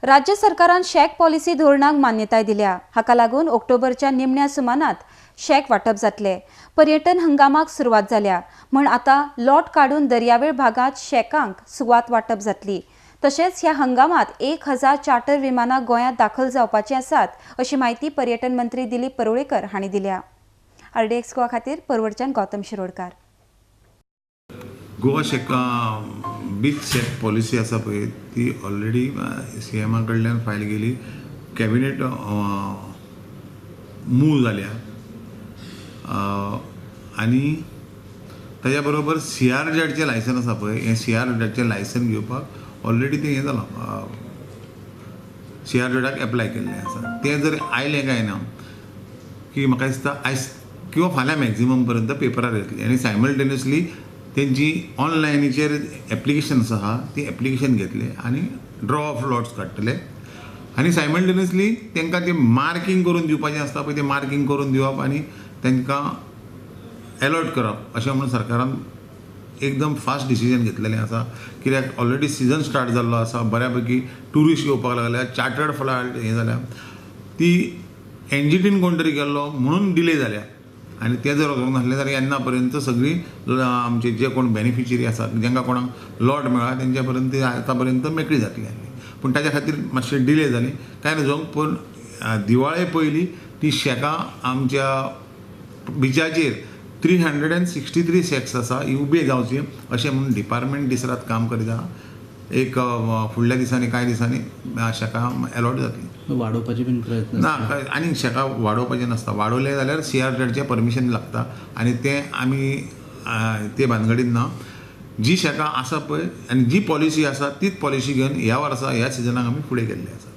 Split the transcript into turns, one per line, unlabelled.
राज्य सरकारान shack policy धोरणाक मान्यताय दिल्या. हाका लागून ऑक्टोबरच्या निमण्या सुमानात शॅक वांटप जातले. पर्यटन हंगामाक सुरवात जाल्या म्हण आतां लॉट काडून दर्यावेळ भागांत शॅकांक सुवात वांटप जातली. तशेंच ह्या हंगामात 1000 चार्टर विमानां गोंयांत दाखल जावपाची आसात अशी म्हायती पर्यटन मंत्री दिलीप परुळेकर हांणी दिल्या. आरडीएक्स गोवा खातीर परवडच्यान Gautam Shirodkar.
Goa shack beach shack policy आसा पळय ती ऑलरेडी सी एमा कडल्यान फायल गेली, कॅबिनेट मूव जाल्या आनी ताज्या बरोबर सी आर झेडचें लायसन आसा पळय, हें सी आर झेडचें लायसन घेवपाक ऑलरेडी तें हें जालां, सी आर झेडाक एप्लाय केल्लें आसा. तें जर आयलें काय ना की म्हाका दिसता आयज किंवा फाल्यां मॅक्झिमम पर्यंत पेपरार येतली आनी सायमल्टेनियसली तेंची ऑनलायनीचेर एप्लिकेशन आसा ती एप्लिकेशन घेतले आनी ड्रॉ ऑफ लॉट्स काडटले आनी सायमल्टेनियसली तांकां तें मार्कींग करून दिवपाचें आसता पळय, तें मार्कींग करून दिवप आनी तांकां एलॉट करप अशें म्हणून सरकारान एकदम फास्ट डिसिजन घेतलेलें आसा. कित्याक ऑलरेडी सिजन स्टार्ट जाल्लो आसा, बऱ्या पैकी ट्युरिस्ट येवपाक लागल्या, चार्टर्ड फ्लायट हें जाल्या, ती एनजीटीन कोण तरी गेल्लो म्हणून डिले जाल्या आनी तें जर वचूंक नासलें जाल्यार येन्ना पर्यंत सगळीं आमचे जे कोण बेनिफिशरी आसात जांकां कोणाक लॉट मेळ्ळा तेंच्या पर्यंत आतां पर्यंत मेकळी जातली आसली. पूण ताच्या खातीर मातशी डिले जाली कांय न्हू जावंक, पूण दिवाळे पयलीं ती शॅकां आमच्या बिचाचेर 363 शॅक्स आसा ही उबे जावची अशें म्हणून डिपार्टमेंट दीस रात काम करीत आहा. एक फुडल्या दिसांनी कांय दिसांनी शॅकां एलॉट जातली.
वाडोवपाचे बीन प्रयत्न
ना, आनी शॅकां वाडोवपाचें नासता, वाडोवलें जाल्यार सी आर झेडचें परमिशन लागता आनी तें आमी ते भानगडीन ना. जी शॅकां आसा पळय आनी जी पॉलिसी आसा तीच पॉलिसी घेवन ह्या वर्सा ह्या सिजनाक आमी फुडें गेल्ले आसा.